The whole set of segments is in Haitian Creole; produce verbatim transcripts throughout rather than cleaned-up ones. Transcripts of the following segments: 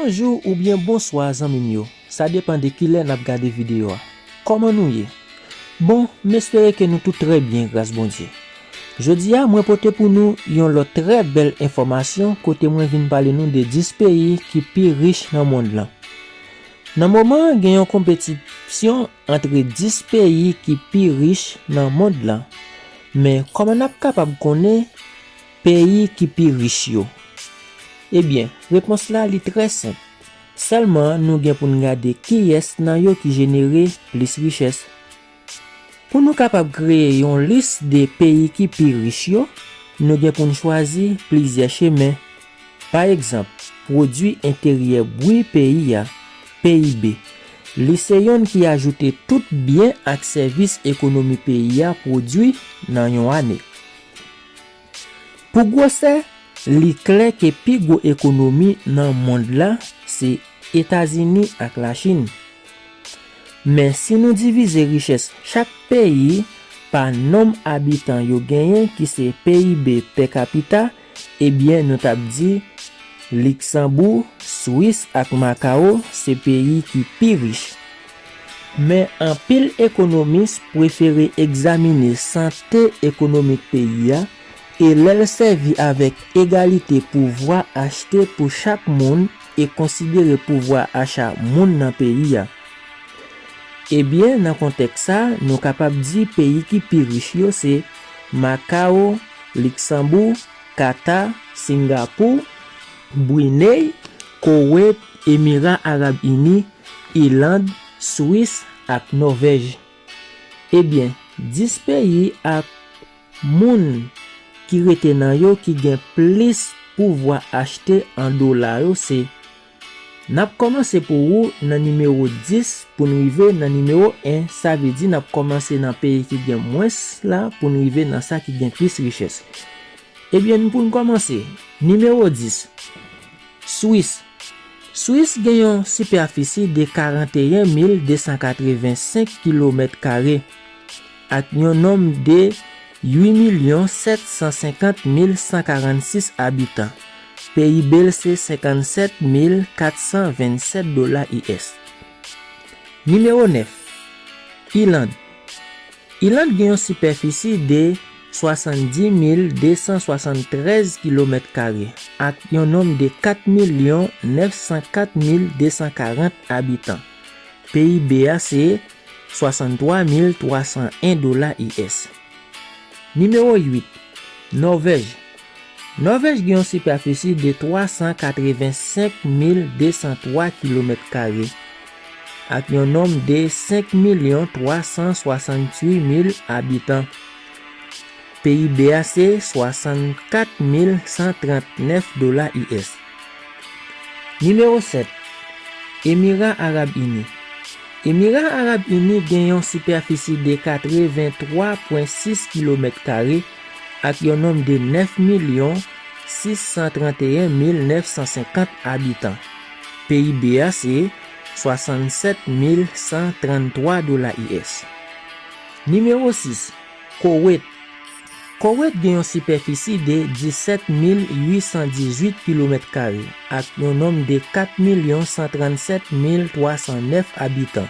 Bonjou oubyen bonswa zanmi m yo, sa depann de kilè n ap gade videyo a. Kòman nou ye? Bon, m espere ke nou tout trè byen gras Bondye. Jodi a, mwen pote pou nou yon lòt trè bèl enfòmasyon kote mwen vin pale nou de dis peyi ki pi rich nan mond lan. Nan moman an, gen yon konpetisyon antre dis peyi ki pi rich nan mond lan. Men kòman n ap kapab konnen peyi ki pi rich yo? Ebyen, repons la li trè senp. Sèlman nou gen pou n gade kiyès nan yo ki jenere plis richès. Pou nou kapab kreye yon lis de peyi ki pi rich yo, nou gen pou n chwazi plizyè chemen. Pa egzanp, pwodui enteryè bri peyi a, P I B. Li se yonn ki ajoute tout byen ak sèvis ekonomi peyi a pwodui nan yon ane. Pou gwosè, li klè ke pi gwo ekonomi nan mond la se Etazini ak Lachin. Men si nou divize richès chak peyi pa nonb abitan yo genyen ki se P I B per capita, ebyen nou t ap di Liksanbou, Swis ak Makawo se peyi ki pi rich. Men anpil ekonomis prefere egzamine sante ekonomik peyi a e lè l sèvi avèk egalite pouvwa achte pou chak moun e konsidere pouvwa acha moun nan peyi a. Ebyen, nan kontèks sa, nou kapab di peyi ki pi rich yo se Makawo, Liksanbou, Kata, Singapou, Briney, Kowet, Emira Arab Ini, Iland, Swis ak Nòvèj. Ebyen, dis peyi ak moun ki rete nan yo ki gen plis pouvwa achte an dola yo se, n ap kòmanse pou ou nan nimewo dis pou n rive nan nimewo en, sa vle di n ap kòmanse nan peyi ki gen mwens la pou n rive nan sa ki gen plis richès. Ebyen, pou n kòmanse, nimewo dis, Swis. Swis gen yon sipèfisi de karanteyen mil de san katrevensenk kilomèt kare ak yon nonb de uit milyon sèt san senkant mil san karannsis abitan. P I B l se senkannsèt mil kat san vennsèt dola U S. Nimewo nèf, Iland. Iland gen yon sipèfisi de swasanndis mil de san swasanntrèz kilomèt kare ak yon nonb de kat milyon nèf san kat mil de san karant abitan. P I B a se swasanntwa mil twa san en dola U S. Nimewo uit, Nòvèj. Nòvèj gen yon sipèfisi de twa san katrevensenk mil de san twa kilomèt kare ak yon nonb de senk milyon twa san swasanntuit mil abitan. P I B a se swasannkat mil san trantnèf dola U S. Nimewo sèt, Emira Arab Ini. Emira Arab Ini gen yon sipèfisi de katreventwa pwen sis kilomèt kare ak yon nonb de nèf milyon sis san tranteyen mil nèf san senkant abitan. P I B a se swasannsèt mil san tranntwa dola U S. Nimewo sis, Kowet. Kowet gen yon sipèfisi de disèt mil uit san dizuit kilomèt kare ak yon nonb de kat milyon san trannsèt mil twa san nèf abitan.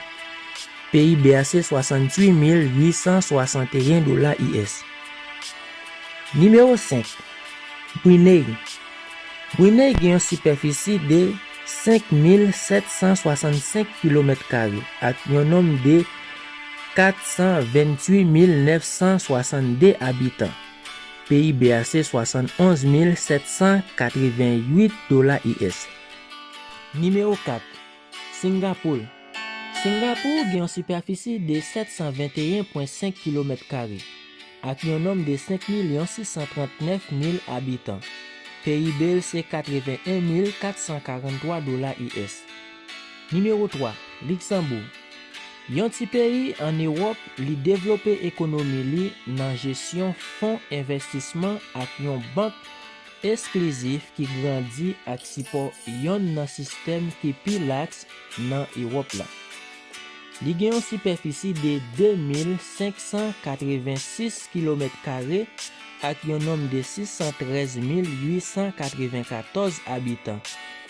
P I B a se swasantuit mil uit san swasanteyen dola U S. Nimewo senk, Briney. Briney gen yon sipèfisi de senk mil sèt san swasannsenk kilomèt kare ak yon nonb de kat san venntuit mil nèf san swasannde abitan. P I B a se swasannonz mil sèt san katrevenuit dola U S. Nimewo kat, Singapou. Singapou gen yon sipèfisi de sèt san venteyen pwen senk kilomèt kare ak yon nonb de senk milyon sis san trantnèf mil abitan. P I B l se katreven en mil kat san karanntrwa dola U S. Nimewo twa, Liksanbou. Yon ti peyi ann Ewòp, li devlope ekonomi li nan jesyon fon envèstisman ak yon bank esklizif ki grandi ak sipò yonn nan sistèm ki pi laks nan Ewòp la. Li gen yon sipèfisi de de mil senk san katrevensis kilomèt kare ak yon nonb de sis san trèz mil uit san katrevenkatòz abitan.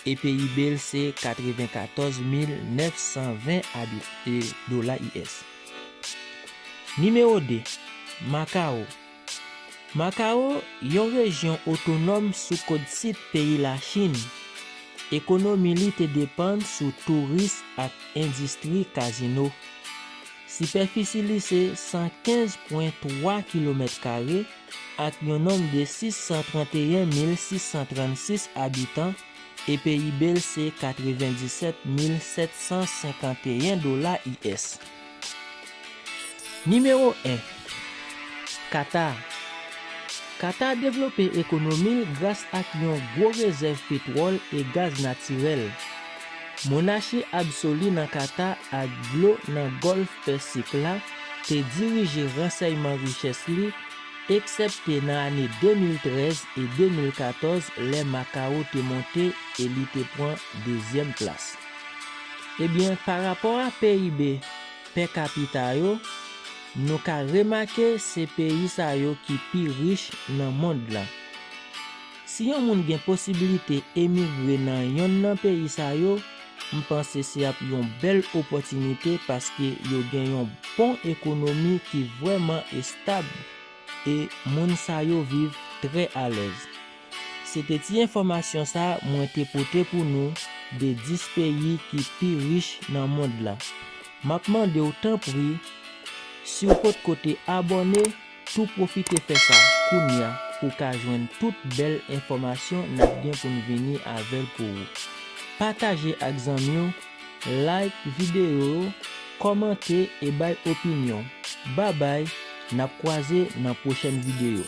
e P I B l se katrevenkatòz mil nèf san ven abi- e, dola U S. Nimewo de, Makawo. Makawo, yon rejyon otonòm sou kòt sid peyi Lachin. Ekonomi li te depann sou touris ak endistri kazino. Sipèfisi li se san kenz pwen twa kilomèt kare ak yon nonb de sis san tranteyen mil sis san trannsis abitan, e P I B l se katrevendisèt mil sèt san senkanteyen dola U S. Nimewo en, Kata. Kata devlope ekonomi l gras ak yon gwo rezèv petwòl e gaz natirèl. Monachi absoli nan Kata ak dlo nan Gòlf Pèsik la te dirije ransèyman richès li, eksèpte nan ane de mil trèz e de mil katòz, lè Makawo te monte e li te pran dezyèm plas. Ebyen, parapò a P I B per capita yo, nou ka remake se peyi sa yo ki pi rich nan mond lan. Si yon moun gen posiblite emigre nan yonn nan peyi sa yo, m panse se ap yon bèl opòtinite paske yo gen yon bon ekonomi ki vrèman estab e moun sa yo viv trè alèz. Se te ti enfòmasyon sa mwen te pote pou nou de dis peyi ki pi rich nan mond la. M ap mande w tanpri, si w potko te abòne, tou pwofite fè sa kounye a pou w ka jwenn tout bèl enfòmasyon n ap gen pou n vini avè l pou ou. Pataje ak zanmi w, like videyo yo, kòmante e bay opinyon. Babay, n ap kwaze nan pwochèn videyo.